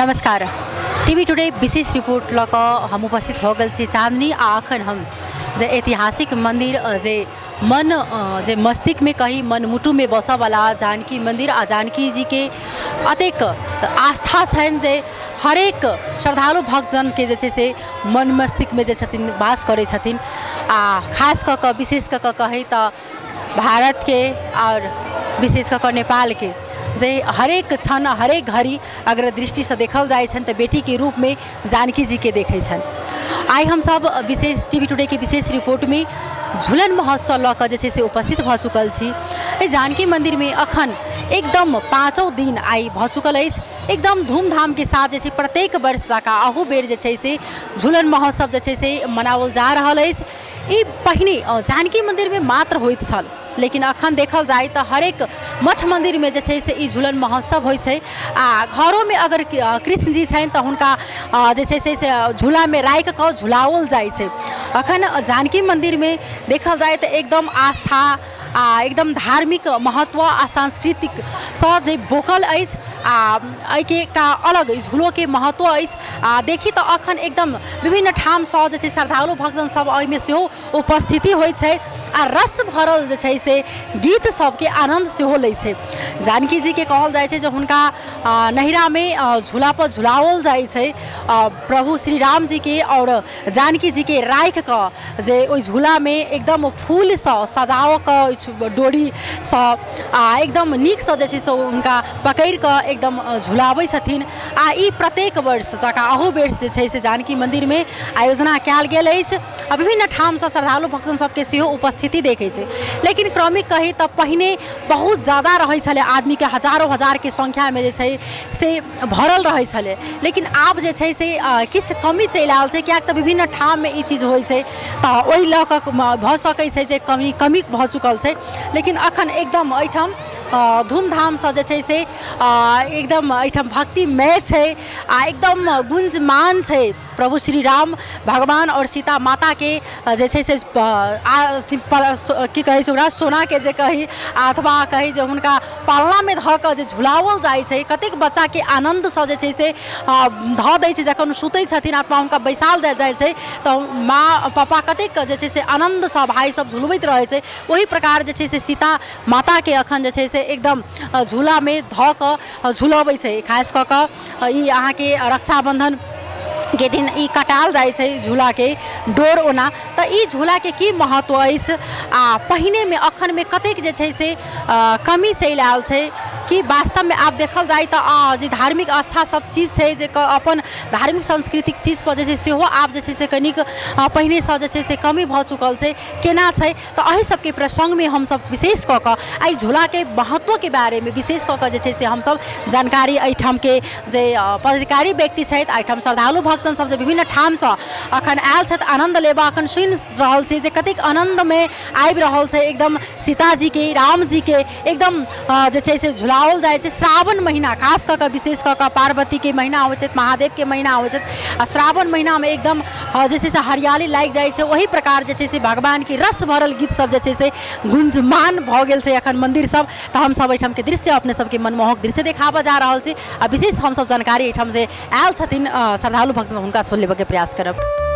नमस्कार। TV today विशेष report लऽ कऽ हम उपस्थित भऽ गेल छी चाँदनी आ अखन हम जे ऐतिहासिक मन्दिर जे मन जे मस्तिष्कमे कही मनमुटुमे बसऽवला जानकी मन्दिर आ जानकी जीके अतेक आस्था छनि जे हरेक श्रद्धालु भक्तजनके जे छै से मन मस्तिष्कमे जे छथिन वास करै छथिन आ खास कऽ कऽ विशेष कऽ कऽ कही तऽ भारतके आओर विशेष कऽ कऽ नेपालके जे हरेक क्षण हरेक घड़ी अगर दृष्टिसँ देखल जाइ छनि तऽ बेटीके रूपमे जानकी जीके देखै छनि। आइ हमसभ विशेष टी वी टुडेके विशेष रिपोर्टमे झूलन महोत्सव लऽ कऽ जे छै से उपस्थित भऽ चुकल छी। एहि जानकी मन्दिरमे अखन एकदम पाँचो दिन आइ भऽ चुकल अछि। एकदम धूमधामके साथ जे छै प्रत्येक वर्ष जकाँ अहू बेर जे छै से झूलन महोत्सव जे छै से मनाओल जा रहल अछि। ई पहिने जानकी मन्दिरमे मात्र होइत छल, लेकिन अखन देखल जाय तऽ हरेक मठ मन्दिरमे जे छै से ई झूलन महोत्सव होइ छै आ घरोमे अगर कृष्ण जी छनि तऽ हुनका जे छै से झूलामे राखि कऽ झुलाओल जाइ छै। अखन जानकी मन्दिरमे देखल जाय तऽ एकदम आस्था आ एकदम धार्मिक महत्व आ सांस्कृतिकसँ जे बोकल अछि आ एहिके एकटा अलग ई झूलोके महत्व अछि आ देखी तऽ अखन एकदम विभिन्न ठामसँ जे छै श्रद्धालु भक्तजन सब एहिमे सेहो उपस्थिति होइ छै आ रस भरल जे छै से गीत सबके आनन्द सेहो लै छै। जानकी जीके कहल जाइ छै जे हुनका नैहरामे झूलापर झुलाओल जाइ छै। प्रभु श्री राम जीके आओर जानकी जीके राखि कऽ जे ओहि झूलामे एकदम फूलसँ सजाओ कऽ डोरीसँ आ एकदम नीकसँ जे छै से हुनका पकड़ि कऽ एकदम झुलाबै छथिन आ ई प्रत्येक वर्ष जकाँ अहू बेर जे छै से जानकी मन्दिरमे आयोजना कयल गेल अछि आ विभिन्न ठामसँ श्रद्धालु भक्तजन सबके सेहो उपस्थिति देखै छै। लेकिन क्रमिक कही तऽ पहिने बहुत जादा रहै छलै आदमीके, हजारो हजारके संख्यामे जे छै से भरल रहै छलै, लेकिन आब जे छै से किछु कमी चलि आयल छै, किएक तऽ विभिन्न ठाममे ई चीज होइ छै तऽ ओहि लऽ कऽ भऽ सकै छै जे कमी कमी भऽ चुकल छै। लेकिन अखन एकदम एहिठाम धूमधामसँ जे छै से एकदम एहिठाम भक्तिमय छै आ एकदम गुञ्जमान छै। प्रभु श्री राम भगवान आओर सीता माताके जे छै से की कहै छै ओकरा सोनाके जे कही अथवा कही जे हुनका पालनामे धऽ कऽ जे झुलाओल जाइ छै, कतेक बच्चाके आनन्दसँ जे छै से धऽ दै छै। जखन सुतै छथिन अथवा हुनका बैसाओल जाइ छै तऽ माँ पापा कतेक जे छै से आनन्दसँ भाय सब झुलबैत रहै छै। ओहि प्रकार जे छै से सीता माताके अखन जे छै से एकदम झूलामे धऽ कऽ झुलबै छै। खास कऽ कऽ ई अहाँके रक्षाबन्धन के दिन ई कटायल जाइ छै झूलाके डोर। ओना तऽ ई झूलाके की महत्व अछि आ पहिनेमे अखनमे कतेक जे छै से कमी चलि आयल छै, कि वास्तवमे आब देखल जाय तऽ जे धार्मिक आस्था सब चीज छै जे अपन धार्मिक सांस्कृतिक चीजपर जे छै सेहो आब जे छै से कनिक पहिनेसँ जे छै से कमी भऽ चुकल छै, केना छै? तऽ एहि सबके प्रसङ्गमे हमसब विशेष कऽ कऽ एहि झूलाके महत्वके बारेमे विशेष कऽ कऽ जे छै से हमसब जानकारी एहिठामके जे पदाधिकारी व्यक्ति छथि, एहिठाम श्रद्धालु भक्तजन सब जे विभिन्न ठामसँ अखन आयल छथि आनन्द लेबऽ, अखन सुनि रहल छी जे कतेक आनन्दमे आबि रहल छै। एकदम सीताजीके रामजीके एकदम जे छै से झुलाओल जाइ छै। श्रावण महिना खास कऽ कऽ विशेष कऽ कऽ पार्वतीके महिना होइ छथि, महादेवके महिना होइ छथि आ श्रावण महिनामे एकदम जे छै से हरियाली लागि जाइ छै। ओहि प्रकार जे छै से भगवानके रस भरल गीत सब जे छै से गुंजमान भऽ गेल छै एखन मन्दिर सब। तऽ हमसब एहिठामके दृश्य अपने सबके मनमोहक दृश्य देखाबऽ जा रहल छी आ विशेष हमसब जानकारी एहिठाम से आयल छथिन श्रद्धालु भक्त हुनकासँ लेबऽके प्रयास करब।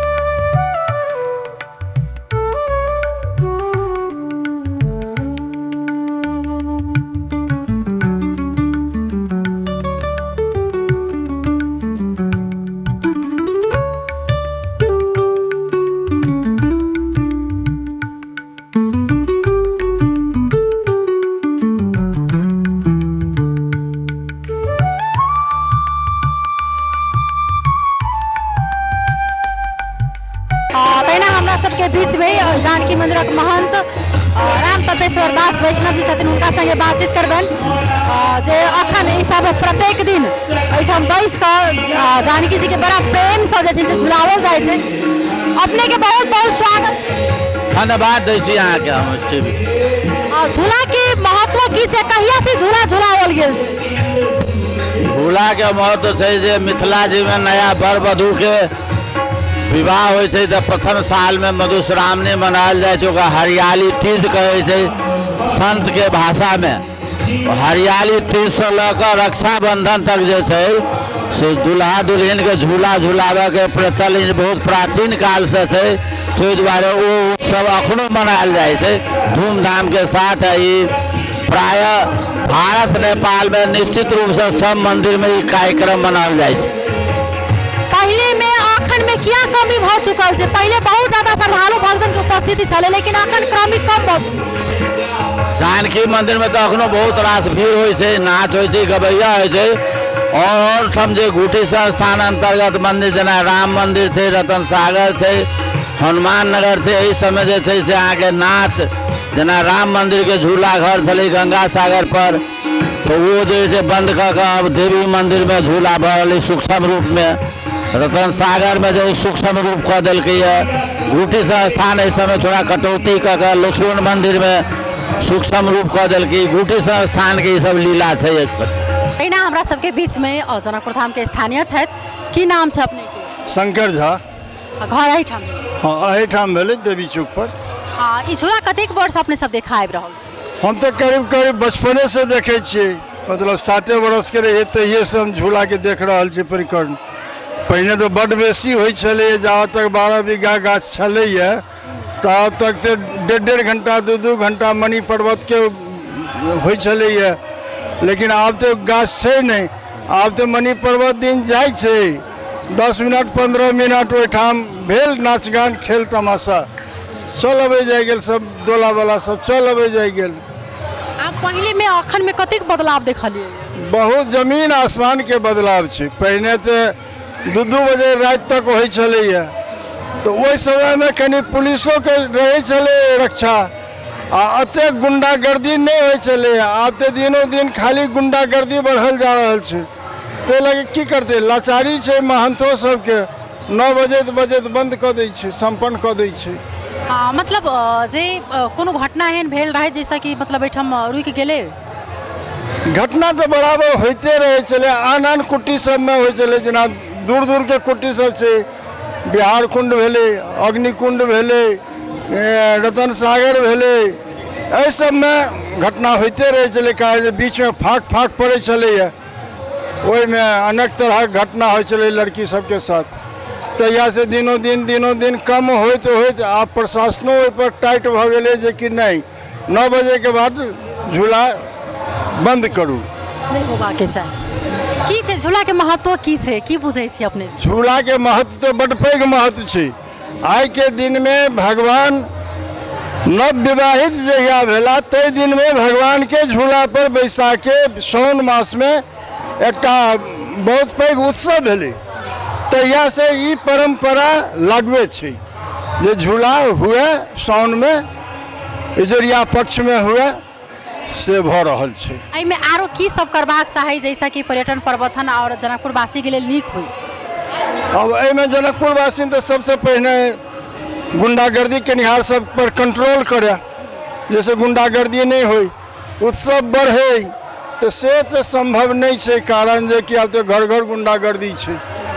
तहिना हमरा सबके बीचमे जानकी मन्दिरक महन्त राम तपेश्वर दास वैष्णव जी छथिन, हुनका संगे बातचीत करबनि जे अखन ई सब प्रत्येक दिन एहिठाम बैस कऽ जानकी जीके बड़ा प्रेमसँ जे छै से झुलाओल जाइ छै। अपनेके बहुत बहुत स्वागत छै। धन्यवाद दै छी अहाँके हम टीवी। झूलाके महत्व की छै, कहिया से झूला झुलाओल गेल छै? झूलाके महत्व छै जे मिथिला जीमे नया वर वधूके विवाह होइ छै तऽ प्रथम सालमे मधुश्रावणी मनायल जाइ छै, ओकरा हरियाली तीज कहै छै सन्तके भाषामे। हरियाली तीजसँ लऽ कऽ रक्षाबन्धन तक जे छै से दुल्हा दुल्हिनके झूला झुलाबयके प्रचलन बहुत प्राचीन कालसँ छै। ताहि दुआरे ओ उत्सव अखनो मनायल जाइ छै धूमधामके साथ। ई प्रायः भारत नेपालमे निश्चित रूपसँ सब मन्दिरमे ई कार्यक्रम मनाओल जाइ छै। पहिले में अखन में किया कमी भऽ चुकल छै? पहिले बहुत ज्यादा श्रद्धालु भक्तन के उपस्थिति छलै, लेकिन अखन क्रमिक कम भऽ चुकल। जानकी मन्दिरमे तऽ अखनो बहुत रास भीड़ होइ छै, नाच होइ छै, गबैया होइ छै। आओर ठाम जे घुटी संस्थान अन्तर्गत मन्दिर जेना राम मन्दिर छै, रतन सागर छै, हनुमान नगर छै, एहि सबमे जे छै से अहाँके नाच, जेना राम मन्दिरके झूला घर छलै गंगा सागर पर, तऽ ओ जे छै बन्द कऽ कऽ आब देवी मन्दिरमे झूला भऽ रहलै सूक्ष्म रूपमे। रतन सागरमे जे सूक्ष्म रूप कऽ देलकैए। घुटी संस्थान एहि सबमे थोड़ा कटौती कऽ कऽ लक्ष्मण मन्दिरमे सूक्ष्म रूप कऽ देलकै। घुटी संस्थानके ई सब लीला छै। एहिना हमरा सबके बीचमे जनकपुर धामके स्थानीय छथि। की नाम छै अपनेके? शंकर झा। घर एहिठाम? हँ, एहिठाम भेलै, देवी चौक पर। आ ई झूला कतेक वर्ष अपने सब देखा आबि रहल छी? हम तऽ करीब करीब बचपनेसँ देखै छियै, मतलब 7 बरसके रहियै तहिएसँ हम झूलाके देख रहल छियै परिक्रम। पहिने तऽ बड्ड बेसी होइ छलैए, जाबत तक 12 बीघा गाछ छलैए ताबत तक तऽ 1.5-1.5 घंटा, 2-2 घंटा मणि पर्वतके होइ छलैए। लेकिन आब तऽ गाछ छै नहि, आब तऽ मणि पर्वत दिन जाइ छै 10 मिनट 15 मिनट ओहिठाम भेल नाच गान खेल तमाशा, चल अबै जाइ गेल, सब डोलावला सब चल अबै जाइ गेल। आब पहिलेमे अखनमे कतेक बदलाव देखलियै? बहुत जमीन आसमानके बदलाव छै। पहिने तऽ 2-2 बजे राति तक होइ छलैए, तऽ ओहि समयमे कनि पुलिसोके रहै छलै रक्षा, आ एतेक गुंडागर्दी नहि होइ छलै। आब तऽ दिनो दिन खाली गुंडागर्दी बढ़ल जा रहल छै, ताहि लऽ कऽ की करतै, लाचारी छै महंथो सबके। 9 बजैत बजैत बन्द कऽ दै छै, सम्पन्न कऽ दै छै। मतलब जे कोनो घटना एहन भेल रहै जाहिसँ कि मतलब एहिठाम रुकि गेलै? घटना तऽ बराबर होइते रहै छलै, आन आन कुट्टी सबमे होइ छलै, जेना दूर दूरके कुट्टी सब छै, बिहार कुण्ड भेलै, अग्निकुण्ड भेलै, रतन सागर भेलै, एहि सबमे घटना होइते रहै छलै। काहे जे बीचमे फाँक फाँक पड़ै छलैए, ओहिमे अनेक तरहक घटना होइ छलै लड़की सबके साथ। तहियासँ दिनो दिन दिनो दिन कम होइत होइत आब प्रशासनो ओहिपर टाइट भऽ गेलै जे कि नहि, 9 बजेके बाद झूला बन्द करू, नहि होबाके चाही। की छै झूलाके महत्व, की छै, की बुझै छी अपने? झूलाके महत्व तऽ बड्ड पैघ महत्व छै। आइके दिनमे भगवान नव विवाहित जहिया भेला ताहि दिनमे भगवानके झूला पर बैसाके साओन मासमे एकटा बहुत पैघ उत्सव भेलै, तहियासँ ई परम्परा लागुए छै जे झूला हुए साओनमे, इजोरिया पक्षमे हुए, से भऽ रहल छै। एहिमे आरो की सब करबाक चाही जाहिसँ कि पर्यटन प्रवर्धन आओर जनकपुरवासीके लेल नीक होइ? अब एहिमे जनकपुरवासी तऽ सबसँ पहिने गुंडागर्दी केनिहार सब पर कंट्रोल करे, जाहिसँ गुंडागर्दी नहि होइ, उत्सव बढ़े, तऽ से तऽ सम्भव नहि छै, कारण जे कि आब तऽ घर घर गुंडागर्दी छै,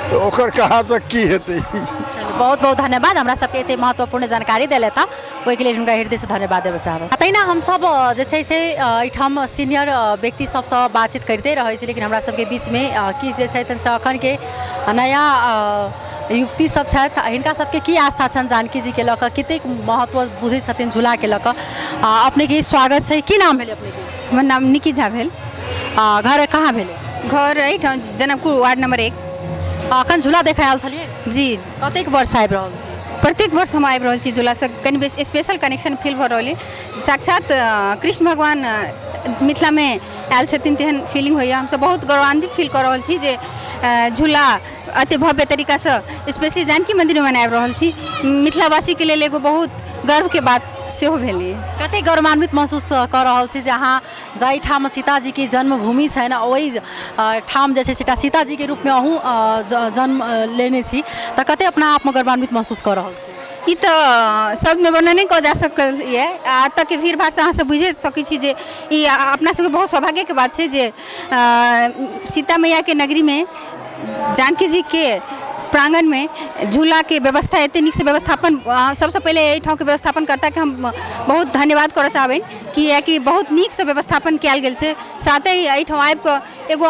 तऽ ओकर कहाँ तक की हेतै। चलू, बहुत बहुत धन्यवाद, हमरा सबके एते महत्वपूर्ण जानकारी देले तऽ ओहिके लेल हुनका हृदयसँ धन्यवाद देबऽ चाहब। तहिना हमसब जे छै से एहिठाम सीनियर व्यक्ति सबसँ बातचीत करिते रहै छी, लेकिन हमरा सबके बीचमे किछु जे छथि से अखनके नया युवती सब छथि, हिनका सबके की आस्था छनि जानकी जीके लऽ कऽ, कतेक महत्व बुझै छथिन झूलाके लऽ कऽ। अपनेके स्वागत छै। की नाम भेलै अपनेके? हमर नाम निकी झा भेल। घर कहाँ भेलै? घर एहिठाम जनकपुर वार्ड नंबर 1। अखन झूला देखै आयल छलियै? जी। कतेक वर्ष आबि रहल छी? प्रत्येक वर्ष हम आबि रहल छी झूलासँ, कनि बेसी स्पेशल कनेक्शन फील भऽ रहल अइ। साक्षात कृष्ण भगवान मिथिलामे आयल छथिन तेहन फीलिंग होइए। हमसब बहुत गौरवान्वित फील कऽ रहल छी जे झूला एते भव्य तरीकासँ स्पेशली जानकी मन्दिरमे मनाबि रहल छी। मिथिलावासीके लेल एगो बहुत गर्वके बात सेहो भेल ई। कतेक गौरवान्वित महसूस कऽ रहल छी जे अहाँ जाहिठाम सीताजीके जन्मभूमि छनि ओहि ठाम जे छै से एकटा सीताजीके रूपमे अहूँ जन्म लेने छी, तऽ कतेक अपना आपमे गौरवान्वित महसूस कऽ रहल छी? ई तऽ शब्दमे वर्णन नहि कऽ जा सकल यऽ। आ एतऽके भीड़ भाड़सँ अहाँ सब बुझि सकै छी जे ई अपना सबके बहुत सौभाग्यके बात छै जे सीता मैयाके नगरीमे जानकी जीके प्राङ्गणमे झूलाके व्यवस्था एते नीकसँ व्यवस्थापन, सबसँ पहिले एहिठामके व्यवस्थापनकर्ताके हम बहुत धन्यवाद करऽ चाहबनि, किएकि बहुत नीकसँ व्यवस्थापन कयल गेल छै। साथे ही एहिठाम आबिकऽ एगो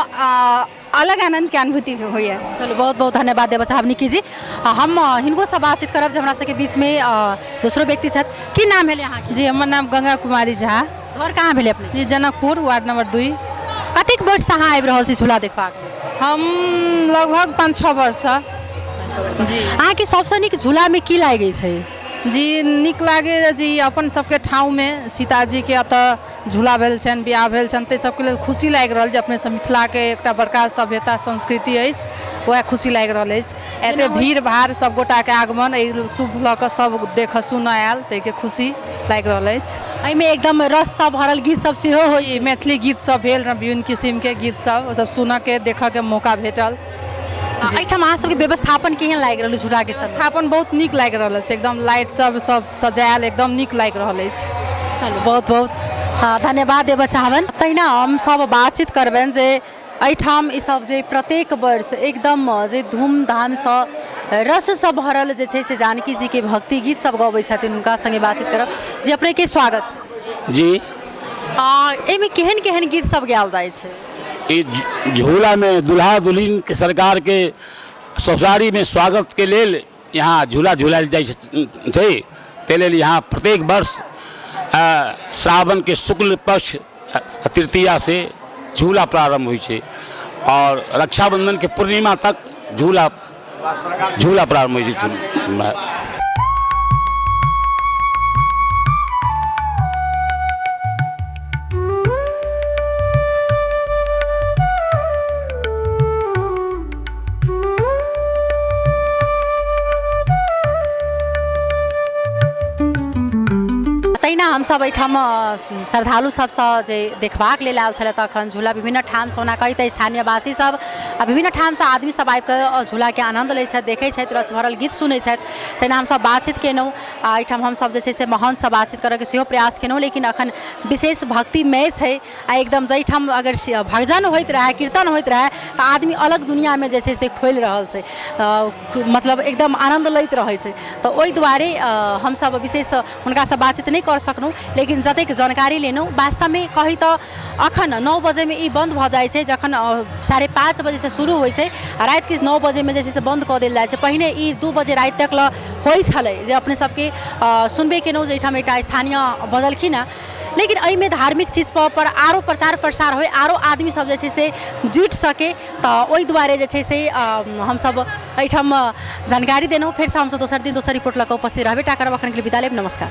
अलग आनन्दके अनुभूति होइए। चलू, बहुत बहुत धन्यवाद देबऽ चाहब निकी जी। हम हिनको बातचीत करब जे हमरा सबके बीचमे दोसरो व्यक्ति छथि। की नाम भेलै अहाँके? जी, हमर नाम गंगा कुमारी झा। घर कहाँ भेलै अपने? जी, जनकपुर, वार्ड नंबर 2। कतेक वर्षसँ अहाँ आबि रहल छी झूला देखबाक? हम लगभग 5-6 वर्षसँ जी। अहाँके सबसँ नीक झूलामे की लागै छै? जी, नीक लागैए जी अपन सबके ठाउँमे सीताजीके एतऽ झूला भेल छनि, बियाह भेल छनि, ताहि सबके लेल खुशी लागि रहल जे अपने सब मिथिलाके एकटा बड़का सभ्यता संस्कृति अछि, वएह खुशी लागि रहल अछि। एते भीड़ भाड़ सब गोटाके आगमन एहि शुभ लऽ कऽ सब देखऽ सुनऽ आयल, ताहिके खुशी लागि रहल अछि। एहिमे एकदम रससँ भरल गीत सब सेहो होइ? मैथिली गीत सब भेल, विभिन्न किसिमके गीत सब, ओ सब सुनऽके देखऽके मौका भेटल। एहिठाम अहाँ सबके व्यवस्थापन केहन लागि रहल झूलाके? व्यवस्थापन बहुत नीक लागि रहल अछि, एकदम लाइट सब सब सजायल एकदम नीक लागि रहल अछि। चलू, बहुत बहुत धन्यवाद देबऽ चाहबनि। तहिना हम सब बातचीत करबनि जे एहिठाम ईसब जे प्रत्येक वर्ष एकदम जे धूमधामसँ रससँ भरल जे छै से जानकी जीके भक्ति गीत सब गबै छथिन, हुनका सङ्गे बातचीत करब। जी, अपनेके स्वागत जी। एहिमे केहन केहन गीत सब गायल जाइ छै? ई झूलामे दुल्हा दुल्हिन के सरकार के ससुरारी में स्वागत के लेल यहाँ झूला झूलायल जाइ छै, ताहि लेल यहाँ प्रत्येक वर्ष श्रावण के शुक्ल पक्ष तृतीया से झूला प्रारंभ होइ छै और रक्षाबंधन के पूर्णिमा तक झूला झूला प्रारंभ होइ छै। तहिना हमसब एहिठाम श्रद्धालु सबसँ जे देखबाक लेल आयल छलथि अखन झूला, विभिन्न ठामसँ ओना कही तऽ स्थानीयवासी सब आ विभिन्न ठामसँ आदमी सब आबिकऽ झूलाके आनन्द लै छथि, देखै छथि, रस भरल गीत सुनै छथि। तहिना हमसब बातचीत केलहुँ आ एहिठाम हमसब जे छै से महन्थसँ बातचीत करऽके सेहो प्रयास केलहुँ, लेकिन अखन विशेष भक्तिमय छै आ एकदम जाहिठाम अगर भजन होइत रहए, कीर्तन होइत रहए तऽ आदमी अलग दुनिआँमे जे छै से खोलि रहल छै, मतलब एकदम आनन्द लैत रहै छै। तऽ ओहि दुआरे हमसब विशेष हुनकासँ बातचीत नहि कर सकलहुँ, लेकिन जतेक जानकारी लेलहुँ वास्तवमे कही तऽ अखन 9 बजेमे ई बन्द भऽ जाइ छै, जखन 5:30 बजेसँ शुरू होइ छै आ रातिके 9 बजेमे जे छै से बन्द कऽ देल जाइ छै। पहिने ई 2 बजे राति तक लए होइ छलै, जे अपने सबके सुनबे केलहुँ जे एहिठाम एकटा स्थानीय बजलखिन हेँ, लेकिन एहिमे धार्मिक चीज पर आरो प्रचार प्रसार होइ, आरो आदमी सब जे छै से जुटि सकै, तऽ ओहि दुआरे जे छै से हमसब एहिठाम जानकारी देलहुँ। फेरसँ हमसब दोसर दिन दोसर रिपोर्ट लऽ कऽ उपस्थित रहबे टा करब। अखनके लेल विदा लेब, नमस्कार।